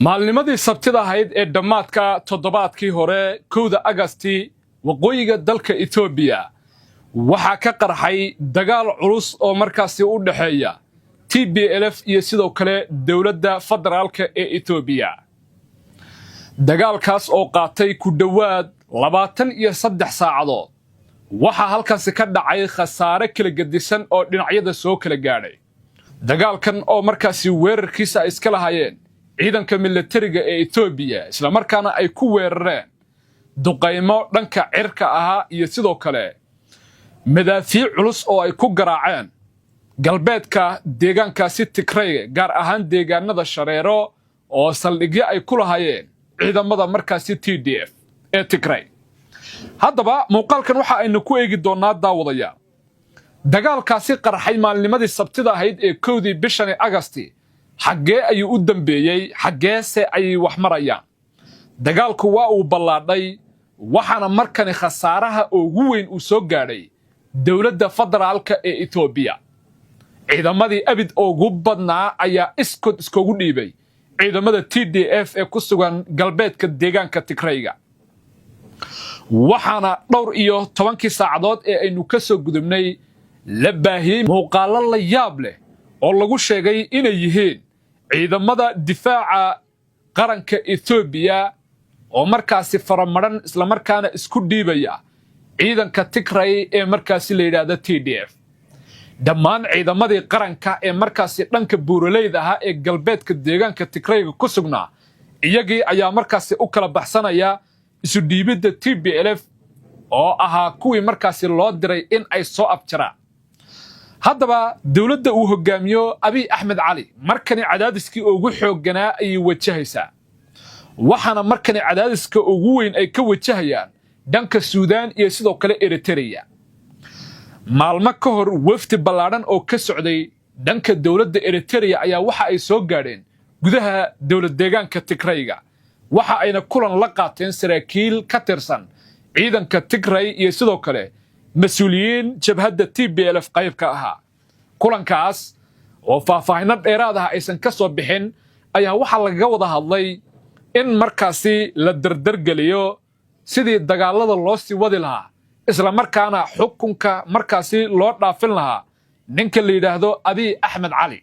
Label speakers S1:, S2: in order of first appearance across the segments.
S1: Maalnimadii Sabtida ahayd ee dhammaadka toddobaadkii hore, 1da Agasti, waqooyiga dalka Etoobiya waxaa ka qarxay dagaal culus oo markaasi u dhexeeya TPLF iyo sidoo kale dowladda federaalka ee Etoobiya. Dagaalkaas oo qaatay ku dhowaad 23 saacadood, waxaa halkaasi ka dhacay khasaare kala gedisan oo dhinacyada soo kala gaadhay. Dagaalkan oo markaasi weerarkiisa ay iska lahaayeen ciidanka milatariga ee Etoobiya, islamarkaana ay ku weerareen duqaymo dhanka cirka ahaa iyo sidoo kale madaafiic culus oo ay ku garaaceen galbeedka deegaankaasi Tigrayga, gaar ahaan deegaanada Shareero oo saldhigyo ay ku lahaayeen ciidamada markaasi TDF ee Tigray. Haddaba muuqaalkan waxa aynu ku eegi doonnaa, daawadayaal, dagaalkaasi qarxay maalnimadii Sabtida ahayd ee 1dii bishani Agasti. Xaggee ayuu u dambeeyey? Xaggeese ayay wax marayaan? Dagaalku waa uu ballaadhay, waxaana markani khasaaraha ugu weyn uu soo gaadhay dowladda federaalka ee Etoobiya. Ciidamadii abid ugu badnaa ayaa iskood iskoogu dhiibay ciidamada TDF ee ku sugan galbeedka deegaanka Tigrayga, waxaana dhowr iyo tobankii saacadood ee aynu ka soo gudubnay la baahiyey muuqaallo la yaab leh oo lagu sheegay inay yihiin ciidamada difaaca qaranka Etoobiya oo markaasi faramadhan, islamarkaana isku dhiibaya ciidanka Tigray ee markaasi la yidhaahdo TDF. Dhammaan ciidamadii qaranka ee markaasi dhanka buuraleyda ahaa ee galbeedka deegaanka Tigrayga ku sugnaa, iyagii ayaa markaasi u kala baxsanaya isu dhiibidda TPLF oo ahaa kuwii markaasi loo diray in ay soo afjaraan. Haddaba dowladda uu hogaamiyo Abiy Axmed Cali markani cadaadiskii ugu xoogganaa ayay wajahaysaa, waxaana markani cadaadiska ugu weyn ay ka wajahayaan dhanka Suudaan iyo sidoo kale Eritreya. Maalmo ka hor, wafdi ballaadhan oo ka socday dhanka dowladda Eritreya ayaa waxa ay soo gaadheen gudaha dowlad deegaanka Tigrayga, waxa ayna kulan la qaateen saraakiil ka tirsan ciidanka Tigray iyo sidoo kale mas-uuliyiin jabhadda TPLF qayb ka ahaa. Kulankaas oo faahfaahinno dheeraad ah aysan ka soo bixin ayaa waxaa lagaga wada hadlay in markaasi la dardargeliyo sidii dagaalada loo sii wadi lahaa, isla markaana xukunka markaasi loo dhaafin lahaa ninka la yidhaahdo Abiy Axmed Cali.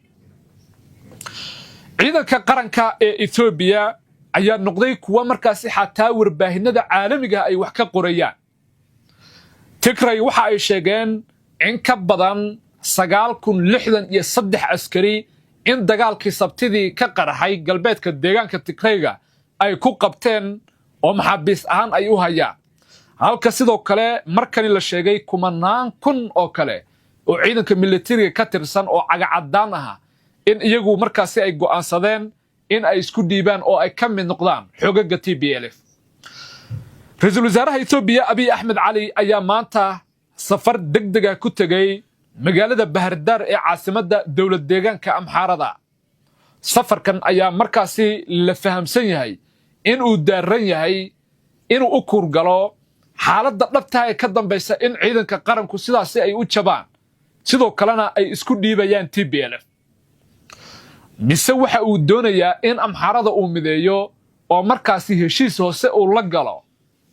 S1: Ciidanka qaranka ee Etoobiya ayaa noqday kuwa markaasi xataa warbaahinada caalamiga ay wax ka qorayaan. Tigray waxa ay sheegeen in ka badan 9063 askari in dagaalkii Sabtidii ka qaraxay galbeedka deegaanka Tigrayga ay ku qabteen oo maxaabiis ahaan ay u hayaan, halka sidoo kale markani la sheegay kumanaan kun oo kale oo ciidanka militariga ka tirsan oo cagacaddaan aha in iyagu markaasi ay go'aansadeen in ay isku dhiibaan oo ay ka mid noqdaan xoogaga TPLF. Ra-iisul wasaaraha Etoobiya Abiy Axmed Cali ayaa maanta safar deg dega ku tegey magaalada Bahardaar ee caasimadda dowlad deegaanka Amxaarada. Safarkan ayaa markaasi la fahamsan yahay in uu daaran yahay inuu u kuurgalo xaaladda dhabtaha ee ka dambaysa in ciidanka qaranku sidaasi ay u jabaan, sidoo kalena ay isku dhiibayaan TPLF, mise waxa uu doonayaa in Amxaarada uu mideeyo oo markaasi heshiis hoose uu la galo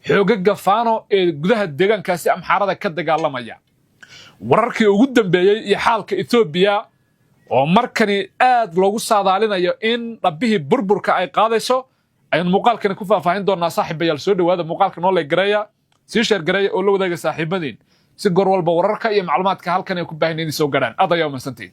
S1: xoogaga Faano ee gudaha deegaankaasi Amxaarada ka dagaalamaya. Wararkii ugu dambeeyey iyo xaalka Etoobiya oo markani aad loogu saadaalinayo in dhabbihii burburka ay qaadayso ayaan muuqaalkani ku faahfaahin doonaa. Saaxiibayaal, soo dhowaada. Muuqaalka noo like gareeya, sii share gareeya oo la wadaaga saaxiibadiin, si goor walba wararka iyo macluumaadka halkan ay ku baahan idin soo gaadhaan. Aad ayaa umahadsantihiin.